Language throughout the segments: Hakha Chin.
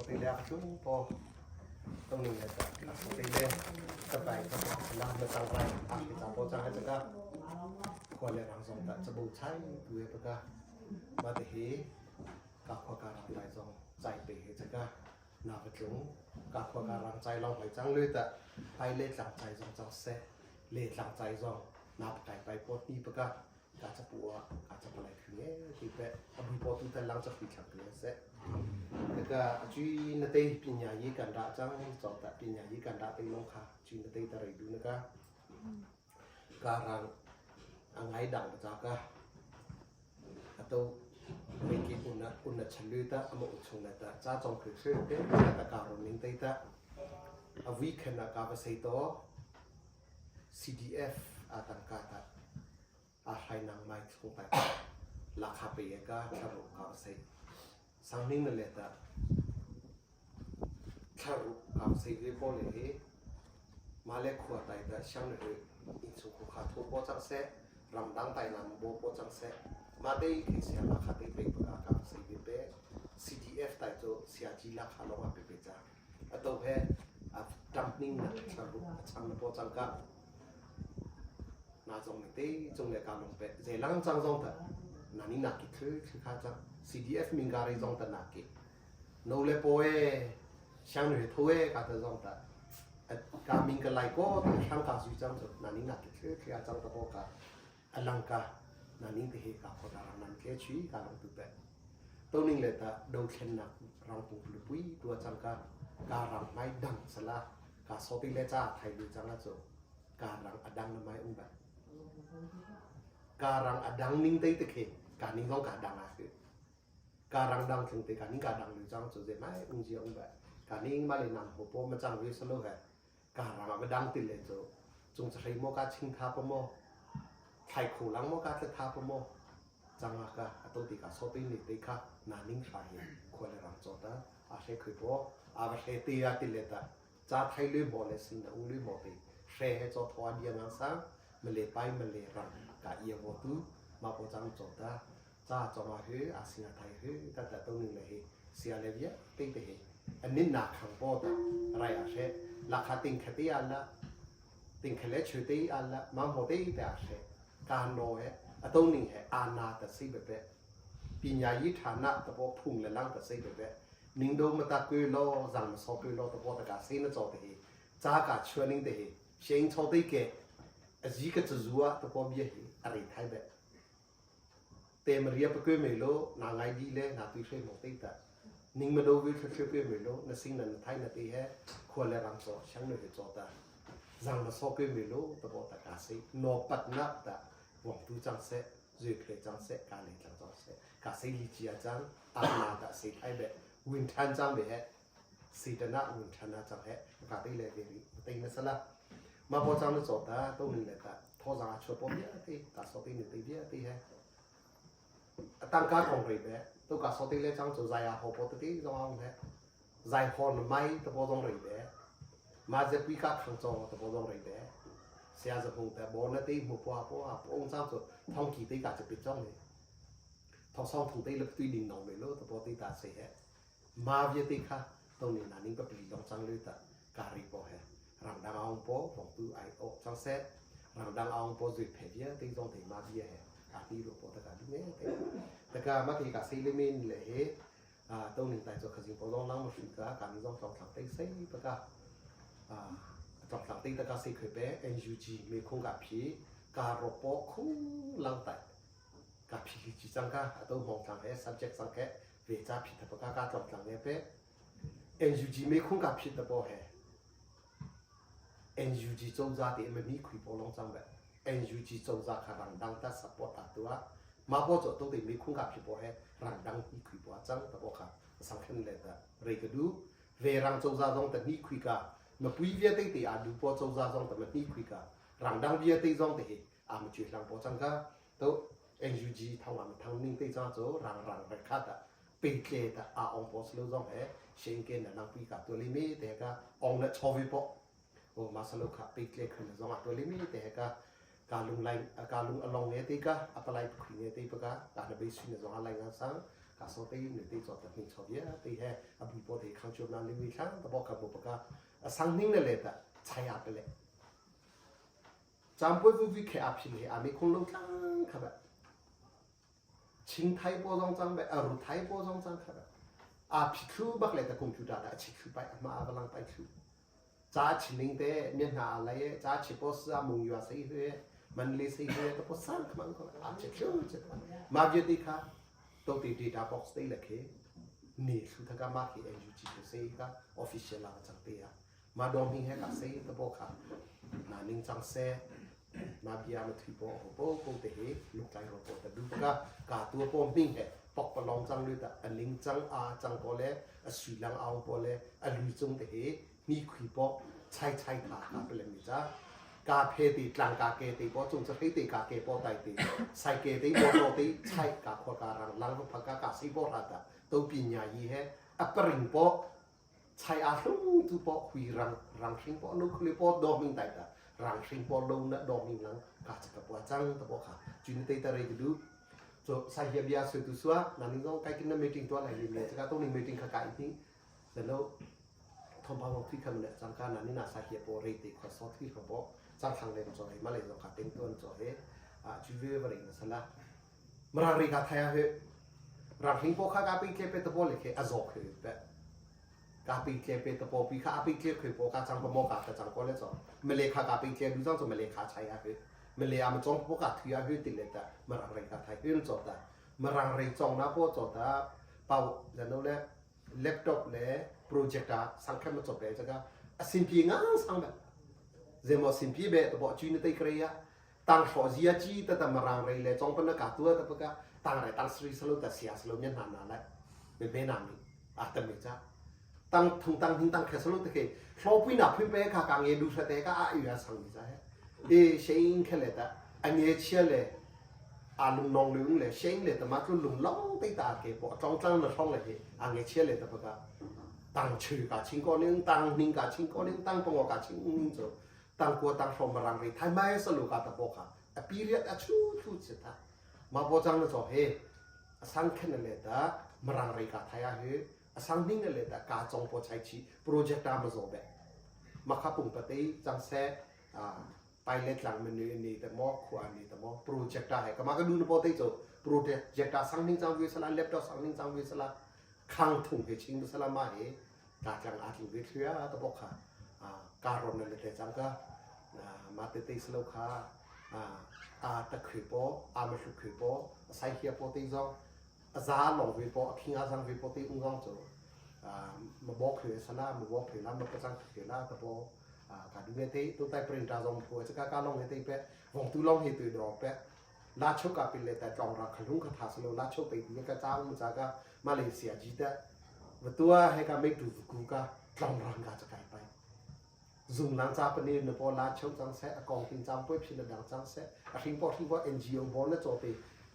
Sote le tlung po tong ning le ta sote le tapai ka la na tang rai a ki ta po chang ha chaka khua le rang zong ta chabu chai tu he paka ma te hi ka khua ka rang tai zong chai pe he chaka na va tlung ka khua ka rang chai long hoi chang lui ta pai le tlang chai zong chang se le tlang chai zong na kai pai pot ni paka ka capu ah ka capalai khi nge ti pe a bui po tu tel lang capi thlang ke se ka cui na te pinya yi kan ra chang cho ta pinya yi kan ra te long kha cui na te ta rei du na ka ka rang a ngai dang ta ka ato mei ki una una chalu ta ama uchung na ta cha chong khri khri te ta ka ro ning te ta a weekend ka va sei to CDF a tangka ta a hrainang mai chung tai lakha pe ka thlaru ka sei sangning na le ta thlaru ka sei ve po le he ma le khua tai ta siang le in chung khu kha thu po chang se ramdang tai nam bo po chang se ma te khi sia lakha te pe pa ka sei ve pe CDF tai cho sia chi lakha long a pe pe cha ato he a ṭamhning na thlaruk a chang na paw cang ka na zong te cung le ka lung pe zelang cang zong ta na ni na ki thlu thlu kha cang CDF mingari zong ta na ki no le po e siang nu he tho e ka ta zong ta ka ming ka lai ko ta thlang ka zui cang chu na ni na ki thlu thlu cang ta po ka alangka na ning te he ka kho ta rang nan ke chui ka lang tu pe to ning le ta do thlen nak rang pung pui tua chang ka ka rang mai dang sala ka so ti le cha thai lu chang a chu ka rang adang na mai ung ba ka rang adang ning te te khe ka ning zong ka dang a ke ka rang dang thlung te ka ning ka dang lu chang chu je mai ung ji ung ba ka ning ma le nam ho po ma chang vi salo he Ka rang ah va dang ti le cu cung cahrei maw ka ching tha pa maw thlai kho lang maw ka tla tha pa maw cang ah ka ato ti ka so te ni te kha na ning hra hi khua le rang chaw ta a hre khui po a va hre te a ti le ta cha thai lui mo le sin na ung lui mo te hre he chaw thwa dia ngang sang male pai male rang ka ia wo tu ma po chang chaw ta cha chaw ma hu a singa thai hu ta ta to ning le hi sia le via te te hi anin na khang po ta rai a hre la kha ting khati an la ting khale chu te an la ma mo te te a hre ka no he a to ning he a na ta si be be pinya yi tha na ta po phung le lang ta si be be ning do ma ta ku lo zang ma so ku lo ta po ta ka si na cho te hi cha ka chua ning te hi sheng cho te ke a ji ka chu zuwa ta po bia hi a ri thai be Te Maria pa kwe me lo na ngai di le na tui hre mo te ta ning ma do vi thlu thlu kwe me lo na sing na na thai na te he khua le rang cho siang no he cho ta zang na so kwe me lo ta bo ta ka se no pat na ta wong tu chang se zui phle chang se ka le chang chang se ka se li chia chang a na ta se thai be win than chang be he si ta na win than na chang he ka te le ve ri te na sala ma po chang na cho ta to ning le ta tho zang a chua po bia te ta so te ni te bia te he tangka kong rei be to ka so te le chang chu zai a ho po te te zong ang he zai hon mai te po zong rei be ma je pui ka khang chong te po zong rei be sia za hung te bo na te mu po po a po ong chang chu thong ki te ka che pi chong ni thong song thung te le tui ding nong me lo te po te ta se he ma via te kha to ni na ning pa pli dong chang le ta ka ri po he rang dang aung po vong tu ai o chang se rang dang aung po zui phe via te zong te ma via he a ti ro po ta ka du me te ta ka ma ti ka sei le min le he a to ni tai cho khazing po zong lang mo shui ka ka ni zong tlong thlang te sei pa ka a tlong thlang te ta ka sei khoi pe NUG me khung ka phi ka ro po khung lang tai ka phi li chi chang ka a to mong tlang he subject sang ke ve cha phi ta pa ka ka tlong tlang ne pe NUG me khung ka phit ta po he NUG cozah te ma mi khui po long chang be NUG cozah kha rang dang ta support a tua ma po cho to te me khung ka phit po he rang dang ni khui po chang ta po kha sang khen le ta rei ka du ve rang cozah zong ta ni khui ka ma pui via te te a du po cozah zong ta ma ni khui ka rang dang via te zong te he a ma chu hlang po chang ka to NUG thong am thang ning te cha cho rang rang re kha ta pe tle ta a ong po slo zong he sheng ke na nang pui ka to li mi te ka ong na chovi po o ma salo kha pe tle khun zong a to li mi te ka ka lung lai ka lung along nge te ka apalai phui nge te pa ka ka na be su na zong a lai nga sang. Ka so te ne te cho ta hning cho bia te he a bu po te khang chuam na ling thlang ta bo ka bo pa ka a sang ning le le ta chai a pe le cham poi vu vi khe a phin he a mi khong lo tlang kha ba Ching thai po zong cang be a ru thai po zong cang kha ba a phi thlu bak le ta computer ta a chi thlu pai a ma a lang pai thlu Ca chiming te mi hna a lei e ca chi po sa mung yua sei hu e man le sei hu e ta po sang khamang ko a che thlu che ma bia ti kha to ti data box te le khe ni thlu tha ka ma khi NUG ko sei ka official la chang te ya ma dong hing he ka sei ta bo kha na ning chang se ma bia ma thui po ho po ko te he luk tlai ro po ta du ka ka tu po ming he pok pa long chang lu ta a ling chang a chang po le a sui lang aung po le a lui chung te he mi khui po chai chai tha ka pele mi cha ka phe ti tlang ka ke ti po chung cha hei ti ka ke po tai ti sai ke ti po to ti chai ka khwa ka rang lang pha ka ka si po ra ta to pi nya yi he a paring po chai a hlung tu po hui rang rang hring po no khuli po do ming tai ta rang hring po lo na do ming lang ka cha ka po chang ta po kha chun te ta re du so sai hia bia su tu suwa na ning zong kai kin na meeting to lai ni me cha ka to ning meeting kha ka i ni แล้วทอมพาวที่คำเนี่ยจังการนั้นนี่น่าสาเหตุปอเรติขอสอที่เขาบอกจังทางเลนจอยมาเลยจงขาเต็งตัวจอยอ่าชีวิตบริเวณสละมรังรีกาไทยเฮรังหิงโปขากาปีเคเปตะโปเลยเคอโศกเฮเปกาปีเคเปตะโปปีขาปีเคเคโปกาจังปะโมกาตะจังก็เลยจอมเลขากาปีเคดูจังจอมเลขาใช้อะเฮมเลอามาจงโปกาถือเฮติเลตะมรังรีกาไทยเฮนจอตะมรังรีจงนะโปจอตะเปาจะโนเล laptop le projector sang khem ma chop le chaka a simpi nga sang ba zemo simpi be to bo chi ne tai kre ya tang hro zia chi ta ta marang rei le chong pan na ka tua ta pa ka tang rai tang sri salo ta sia salo nyan na na la be be na mi a ta mi cha tang thung tang hing tang khe salo te ke hlo pui na phui pe kha ka nge du sa te ka a yu sang mi cha he e shein khe le ta a nge chia le a lung nong lung le sheng le ta ma tlu lung long te ta ke po tong tlang na thong le he a nge chia le ta pa ka tang chu ka ching ko ning tang ning ka ching ko ning tang pong ka ching ning zo tang ko tang hrom rang ri thai mai sa lu ka ta po kha a period a chu thu che ta ma bo chang na zo he a sang khen le ta marang ri ka thai a he a sang ning le ta ka chong po chai chi project ta ma zo be ma kha pung pa te chang se a pilot lang menu ni te mo khua ni te mo projector he kama ka du na po te cho projector sang ning chang vi sala laptop sang ning chang vi sala khang thung he ching sala ma he ta chang a tling vi thlia ta bok kha a karon na le te chang ka ma te te slo kha a a ta khri po a ma shu khri po sai hia po te zong a za long vi po a khing a sang vi po te ung zong cho ma bok khri sala ma bok khri la ma pa chang khri la ta po กาดูเนเตตัวไตปรินตาจงผัวจะกาลงเนเตเปะวงตุลงเฮตุดอเปะลาชุกาปิเลแต่จองรักขลุงคาถาสโลลาชุกไปดีกะจ้างมุจากะมาเลเซียจีตะวตัวให้กาไม่ดูกูกะจองรังกาจะไกไปซุงนางจ้าปนีนปอลาชุกจังเสะกองติงจำป่วยพินดังจังเสะอหิงปอหิงปอ NGO บอลโจเต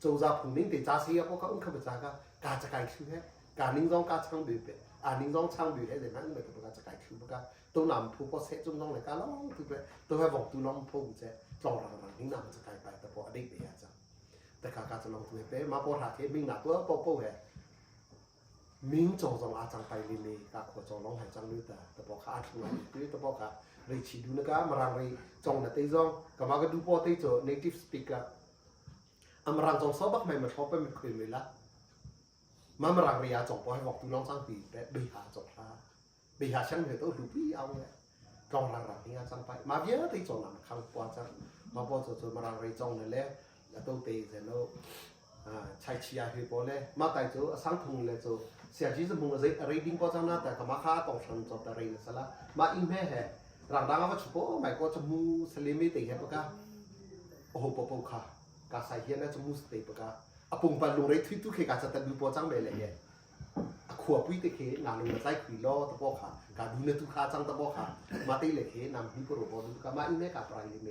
โจซาผงนิ่งเตจ้าเสียปอกะอุ้งขบจากะกาจะไกคือเฮกานิ่งจองกาช่างบิเปอานิ่งจองช่างบิเฮเดี๋ยวนั้นไม่ตัวกาจะไกคือปกะ 都南浦个车中当嚟家咯，对不对？都系黄都南浦啫，撞人人啲南就计拜得波啲嘢就，得家家就浪对比马波塔嘅明拿多波波嘅，明做仲阿张拜哩哩，家可做拢系张女的，得波卡阿出来，对得波卡，你起ดูนะกะมารังรีจงนะตีจงก็มาก็ดูปอตีโจ native speaker อำรังจงซอบักไม่มาชอบไปไม่คุยไม่ละมามารังรีอาจงปอให้บอกดูน้องจ้างปีแปะบีหาจงลา 被下乡去都路比奥嘅，撞人人点解争弊？马边啲撞人坑波争，马波就做马人嚟撞嘅咧，都地就咯，啊，菜市啊去波咧，马大做生通咧做，成日只是问个 reading 波争啦，但系马卡当上做得 read 啦，马应咩系？人人啊，全部买个就木สลิมิติเฮปะกะโอ้โหปะปะค่ะกาใส่เฮียนะจะมูสติปะกะอะปุ่งปันลุงเรทุยตุเคกาจะตัดดูปอจังเบเลยเนี่ย ขวปุ้ยตะเคนาลุงใจขุยล้อตะปอขากาดูเนตุขาจังตะปอขามาตีเลยเคนำฮิปโรบอดูกามาอิเมกาปรายเม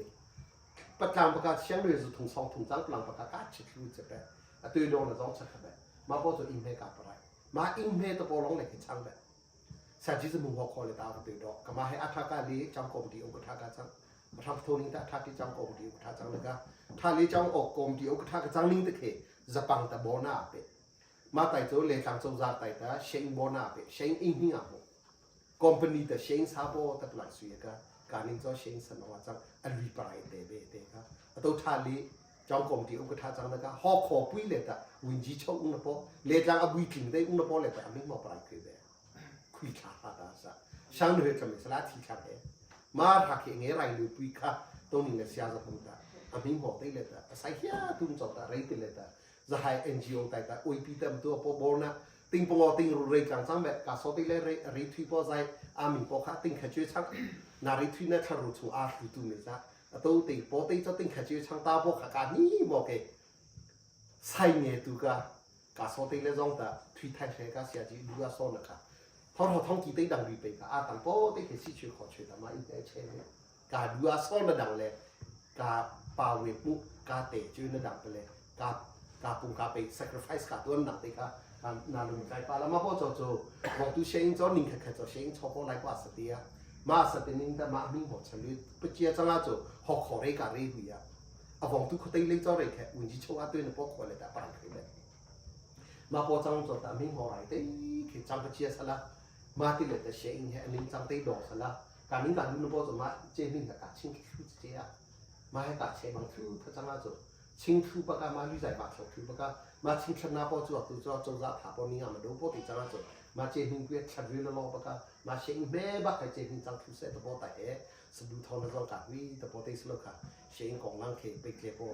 ปัจจังประกาศเชียงเลยสุถุงสองถุงจังปลังประกาศกาชิลูจะเปะอะตุยโดนละจองชักเปะมาปอตัวอิเมกาปรายมาอิเมตะปอลองเลยเคช่างเปะสาจิสมุหัวคอเลยตาตุยดอกกามาให้อัฐกาลีจังกอมดีอุกทากาจังมาทำโทนิงตาทัที่จังกอมดีอุกทาจังเลยกาทาลีจังออกกอมดีอุกทากาจังนิ่งตะเคจะปังตะบอนาเปะ Ma tai cu le tlang cozah tai ta sheng bona pe sheng ing hing a mo company ta sheng sa bo ta plai sui ka ka ning cho sheng san wa chang a lui parai te be te ka ato tha li chong kom ti u ka tha chang na ka ho kho pui le ta win ji cho ung na po le tlang a bui tling dei ung na po le ta aming mo parai khui be khui thla ha ta sa shang nu he cham sala thi thla he ma tha khi nge rai lu pui kha to ning le sia za hong ta aming mo te le ta asai hia tum chok ta rei te le ta zahai NGO tai ta oipi tam tu po bor na ting pongo ting ru rei tlang chang be ka so te le rei rei thui po zai ami po kha ting kha chu chang na rei thui na thla ru chung a hlu tu me za ato te po te cho ting kha chu chang ta po kha ka ni mo ke sai nge tu ka ka so te le zong ta thui thai she ka sia ji lu a so na ka thor ho thong ki te dang ri pe ka a tang po te ke si chu kho chu ta ma i te che ne ka du a so na dang le ka pa we mu ka te chu na dang pe le ka ka pung ka pe sacrifice ka tuan nak te ka ka na lung kai pa la ma po cho cho wong tu sheng cho ning kha kha cho sheng cho ko lai kwa sa tia ma sa te ning ta ma ming ho chalu pa chia changa cho ho kho re ka re hu ya a wong tu kho tei le cho re khe un ji cho a tu na po kho le ta pa khe le ma po chang cho ta ming ho rai te khe chang pa chia sala ma ti le ta sheng he ning chang te do sala ka ning ka nu po cho ma che ning ka ching thu che a ma he ka che bang thu tha changa cho ching thu pa ka ma lu zai ba thlo thu pa ka ma ching thlan na po chu tu cho cho za tha po ni ma do po ti changa cho ma che hing kwe thlat ri lo lo pa ka ma sheng me ba kai che hing chang thu se to po ta he sabu thon na zong ka wi to po te slo kha sheng kong lang khe pe kle po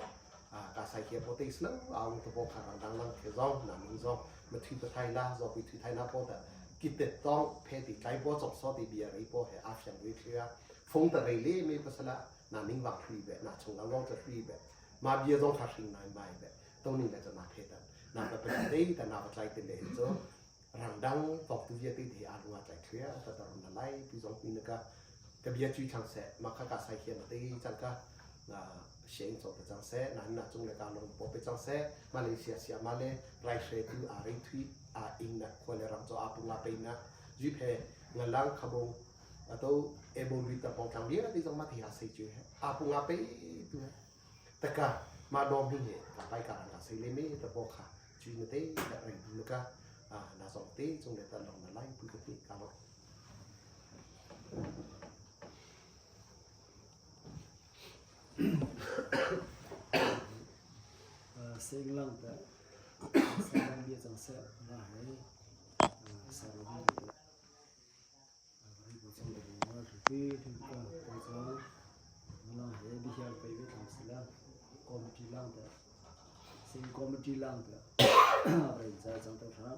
a ka sai khe po te slo aung to po kha rang dang lang khe zong na ning zong ma thui pa thai la zo pi thui thai na po ta ki te tong phe ti kai po chok so ti bia ri po he a fyang wi thlia phong ta rei le me pasala na ning wang thui be na chung lang rong ta thui be ma bia zong kha hring nai mai be to ni le na phe ta na pa pa te ta na pa tlai te le cho rang dang tok tu via te the a lunga tlai thria ta ta ron na lai pi zong pi na ka ka bia chui chang se ma kha ka sai khian te chang ka na sheng cho ta chang se na na chung le ka long po pe chang se Malaysia sia ma le rai hre tu a rei thui a ing na khwa le ram cho a punga pe na ju phe ngalang khabong ato ebo lui ta pong tlang bia ti zong ma thi a sei chu a punga pe tu taka ma dom hi he ka pai ka ka sei le me ta po kha chu na te ta rei du ka a na song te chung le ta long na lai pu ka ti ka lo. Senglang ta senglang bia cang seh ma he sa lo ri bo cang le ma ri pi ka ko cang lang he bi hial pai ve thang sila committee lang ta sing committee lang ta ren cha cang ta tha.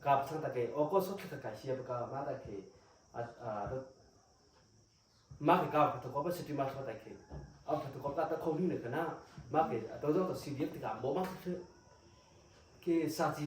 Ka chang ta ke August thla ka sia ka ma ta ke a ma ke ka pha ko ba city ma thla ta ke a pha ko ta ta kho ni ne kana ma ke to zo to CDF ti ka mo ma ke sa chi.